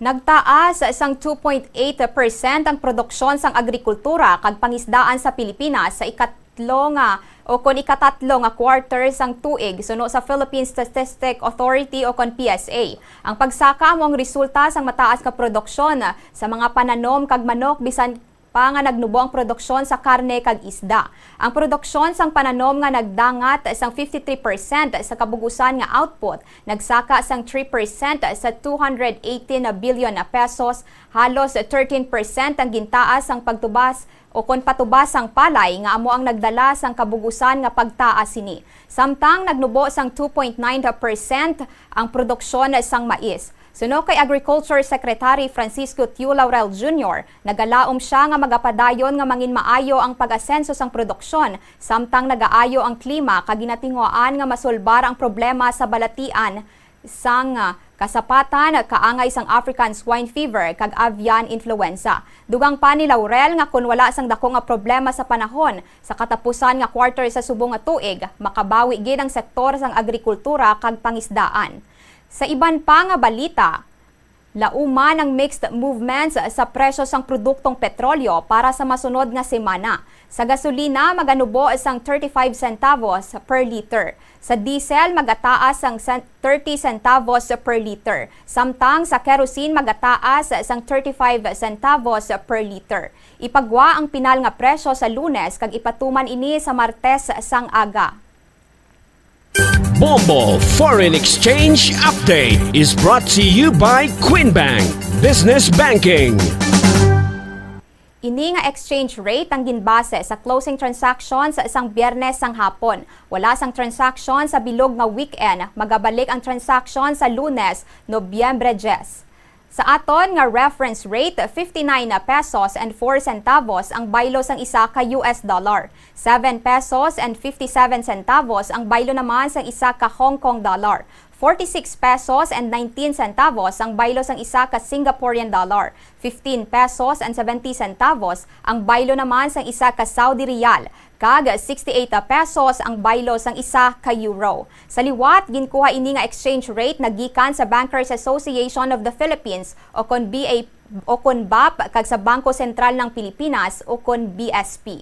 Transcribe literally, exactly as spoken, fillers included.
Nagtaas sang two point eight percent ang produksyon sang agrikultura kag pangisdaan sa Pilipinas sa ikatlo nga o kon ikatatlo nga quarter sang tuig, suno sa Philippine Statistic Authority o kon P S A. Ang pagsaka amo ang resulta sang mataas nga produksyon sa mga pananom kag manok, bisan pa nga nagnubo ang produksyon sa karne kag isda. Ang produksyon sang pananom nga nagdangat sang fifty-three percent sa kabug-usan nga output, nagsaka sang three percent sa two hundred eighteen billion na pesos, halos thirteen percent ang gintaas sang pagtubas o kon patubas sang palay nga amo ang nagdala sang kabug-usan nga pagtaas sini. Samtang nagnubo sang two point nine percent ang produksyon sang mais. Suno kay Agriculture Secretary Francisco Tiu Laurel Junior, nagalaom sia nga magapadayon nga manginmaayo ang pag-asenso sang produksyon, samtang nagaayo ang klima kag ginatinguhaan nga masulbar ang problema sa balatian sang, ah, kasapatan, kaangay sang African Swine Fever kag Avian Influenza. Dugang pa ni Laurel nga kon wala sang dako nga problema sa panahon, sa katapusan nga quarter sa subong nga tuig, makabawi gid ang sektor sang agrikultura kag pangisdaan. Sa iban pa nga balita, lauman ang mixed movements sa presyo sang produktong petrolyo para sa masunod nga semana. Sa gasolina, maganubo sang thirty-five centavos per liter. Sa diesel, magataas sang sen-, thirty centavos per liter. Samtang sa kerosene, magataas sang thirty-five centavos per liter. Ipagwa ang pinal nga presyo sa Lunes kag ipatuman ini sa Martes sang aga. Bombo Foreign Exchange Update is brought to you by Queen Bank Business Banking. Ini nga exchange rate ang ginbase sa closing transactions sang Biyernes sang hapon. Wala sang transaction sa bilog nga weekend. Magabalik ang transaction sa Lunes, Nobyembre diyes. Sa aton nga reference rate, fifty-nine pesos and four centavos ang baylo sang isa ka U S dollar, seven pesos and fifty-seven centavos ang baylo naman sang isa ka Hong Kong dollar, forty-six pesos and nineteen centavos ang baylo sang isa ka Singaporean dollar, fifteen pesos and seventy centavos ang baylo naman sang isa ka Saudi riyal, kag sixty-eight pesos ang baylo sang isa ka euro. Sa liwat, ginkuha ini nga exchange rate nagikan sa Bankers Association of the Philippines, o kon B A, o kon bap, kag sa Bangko Sentral ng Pilipinas, o kon B S P.